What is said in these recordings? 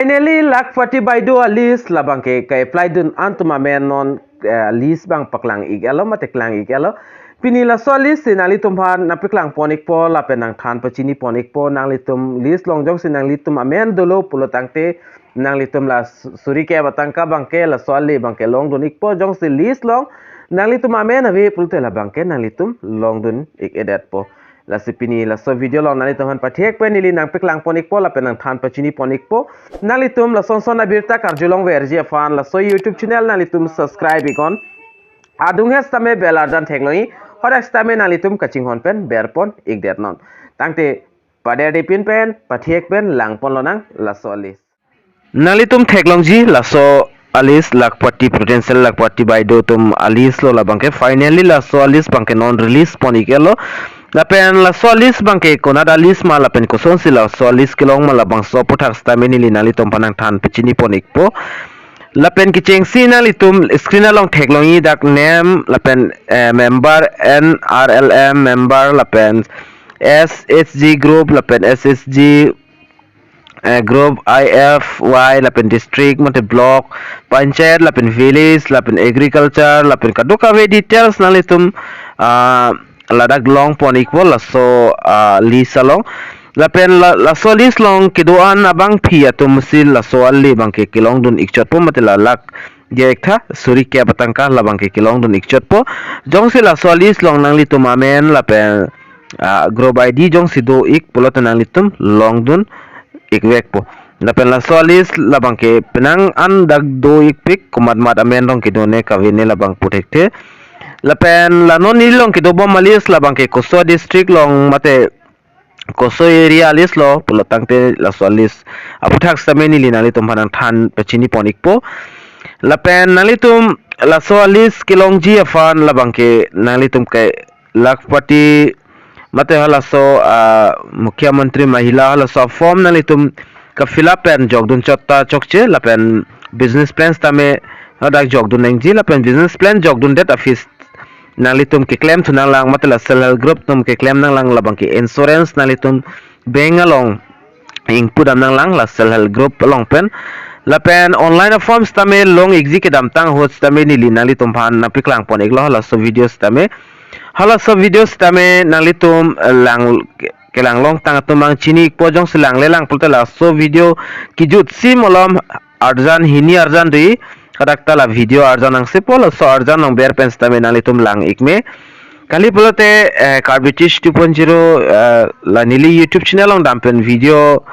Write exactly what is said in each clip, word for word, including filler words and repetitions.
Finally, Lakhpati Baideo a-list labang ke ka-apply dun atum amen non, eh, list abang paklang ik-etlo mate klang ik-etlo. Pini laso a-list si nanglitum aphan nangpaklang pon ikpo lapen nangthan pachini pon ikpo, nanglitum list along jongsi nanglitum amen dolo pulo tangte nanglitum la su-, suri kep atangka abang ke laso ale abang ke longdun ikpo, jongsi list along nanglitum amen ave pulote labang ke nanglitum longdun ik-edetpo. Lasi pini laso video along nanglitum aphan pathek pen neli nangpaklang pon ikpo lapen nangthan pachini pon ikpo. Nanglitum lason son abirta karjulongverji aphan laso YouTube channel nanglitum subscribe iknon. Adung hes tame bell arjan theklongji, hadak tame nanglitum kachinghon pen ber pon ikdetnon. Tangte paderdepin pen pathek pen lang pon lonang laso a-list. Nanglitum theklongji laso a-list Lakhpati, potential Lakhpati Baideo atum a-list lo labang ke. Finally laso a-list abang ke non release pon ik-etlo. Lapen laso a-list abang ke konat a-list ma lapen kosonsi laso a-list kelong ma labangso aphuthak sitame neli nanglitum aphan nangthan pachini pon ikpo. Lapen kechengsi nanglitum screen along theklongji dak name lapen, eh, member, N R L M member lapen S H G group lapen S H G, eh, group I F Y lapen district mate block, panchayat lapen village lapen agriculture lapen kadokave details nanglitum, ah, ladak long pon ikpo laso, ah, list along. Lapen la, laso list along kedo-an abangpi atum si laso ale abang ke kelongdun ikchotpo mate la lakh diya iktha suri kep atangka labang ke kelongdun ikchotpo. Jongsi laso a-list along nanglitum amen lapen, ah, group I D jongsi do ik pulote nanglitum longdun ikvekpo. Lapen laso a-list labang ke penang an dak do ikpik, komat mat amen rong kedo ne kave ne labang pu thekthe. Lapen la non neli along kedobom a-list labang ke koso district along mate koso area a-list lo pulo tangte laso a-list aphuthak sitame neli nanglitum aphan nangthan pachini pon ikpo. Lapen nanglitum laso a-list kelongji aphan labang ke nanglitum ke Lakhpati mate halaso, ah, Mukhyamantri Mahila halaso form nanglitum ka-fill up pen jokdun chot ta chokche lapen business plan sitame hadak jokdun nangji lapen business plan jokdundet aphi nanglitum keklem thu nanglang mate la self help group atum keklem nanglang labang ke insurance nanglitum bank along ingpu dam nanglang la self help group along pen. Lapen online form sitame long ikji kedamtang ahut sitame neli nanglitum aphan nangpaklang pon iklo halaso video sitame. Halaso video sitame nanglitum, eh, lang kelang longtang atum abang chini ikpo, jongsi langle lang pulote laso video kejut si malom arjan hini arjan ri, hadak ta la video arjan nangsipo, laso arjan along ber pen sitame nanglitum lang ik me. Kali pulote, eh, Karbi Teach two point zero, eh, la neli YouTube channel along dam pen video,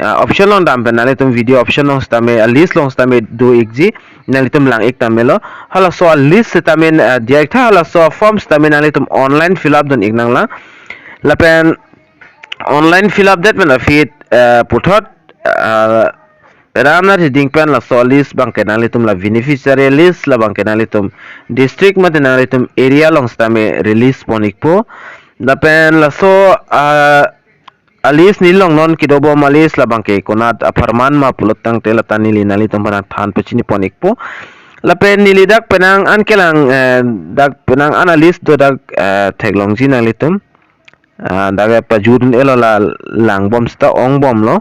ah, option along dam pen nanglitum video option along sitame, ah, list along sitame do ikji, nanglitum lang ik tame lo. Halaso a-list sitame, ah, diya iktha, halaso form sitame nanglitum online fill up dun ik nanglang. Lapen online fill up det pen aphi, eh, puthot, eh, ram na reading pen laso list abang ke nanglitum la beneficiary list labang ke nanglitum district mate nanglitum area along sitame release pon ikpo. Lapen laso, ah, a-list neli along non kedobom a-list labang ke konat apharman ma pulo tangte lata neli nanglitum aphan nangthan pachini pon ikpo. Lapen neli dak penang an kelang, eh, dak penang an a-list do dak, eh, theklongji nanglitum. Ah, dak pajut un-elo la langbom seta ongbomlo.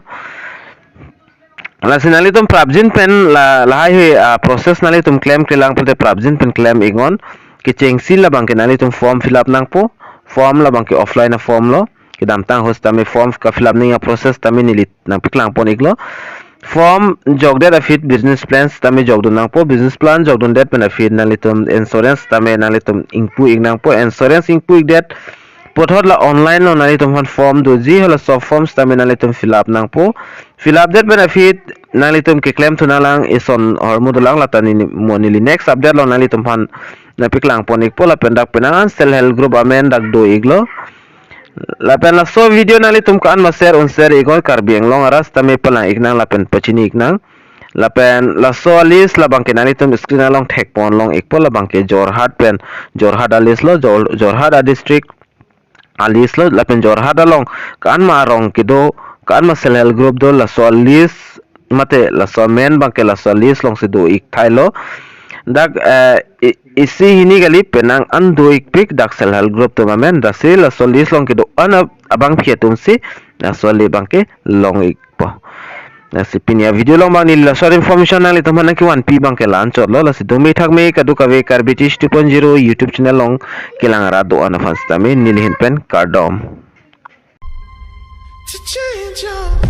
Lasi nanglitum prapjin pen la, lahai he, ah, process nanglitum klemklelang pulote prapjin pen klem iknon. Kechengsi labang ke nanglitum form fill up nangpo. Form labang ke offline a-form lo. Kedamtang ahut sitame form ka-fill up nangji a-process sitame neli nangpaklang pon iklo. Form jokdet aphi business plan sitame jokdun nangpo, business plan jokdundet pen aphi nanglitum insurance sitame nanglitum ingpu ik nangpo, insurance ingpu ikdet puthot la online along nanglitum aphan form doji, halaso form sitame nanglitum fill up nangpo. Fill up det pen aphi nanglitum keklem thu nanglang, ison ahormu dolang, lata neli mo neli next update along nanglitum aphan nangpaklang pon ikpo. Lapen dak penang an self help group amen dak do iklo. Lapen laso video nanglitum ko-an ma share un share iknon, Karbi Anglong arat sitame palang ik nang lapen pachini ik nang. Lapen laso a-list labang ke nanglitum screen along thek pon long ikpo, labang ke Jorhat pen, Jorhat a-list lo, Jor-, Jorhat a-district a-list lo, lapen Jorhat along ko-an ma arong kedo, ko-an ma self help group do, laso a-list mate laso amen abang ke laso a-list along si do ik thailo. Dak, eh, i-, isi hini kali, penang an do ikpik dak self help group atum amen, lasi laso list along kedo-an ab-, abangpi atum si laso ale abang ke long ikpo. Lasi pini a-video along abang neli laso information nanglitum aphan nangkevanpi abang ke la-anchotlo. Lasi dome thakme kadokave Karbi Teach two point zero YouTube channel along kelang rat do-an aphan sitame neli ahin pen kardom. To change your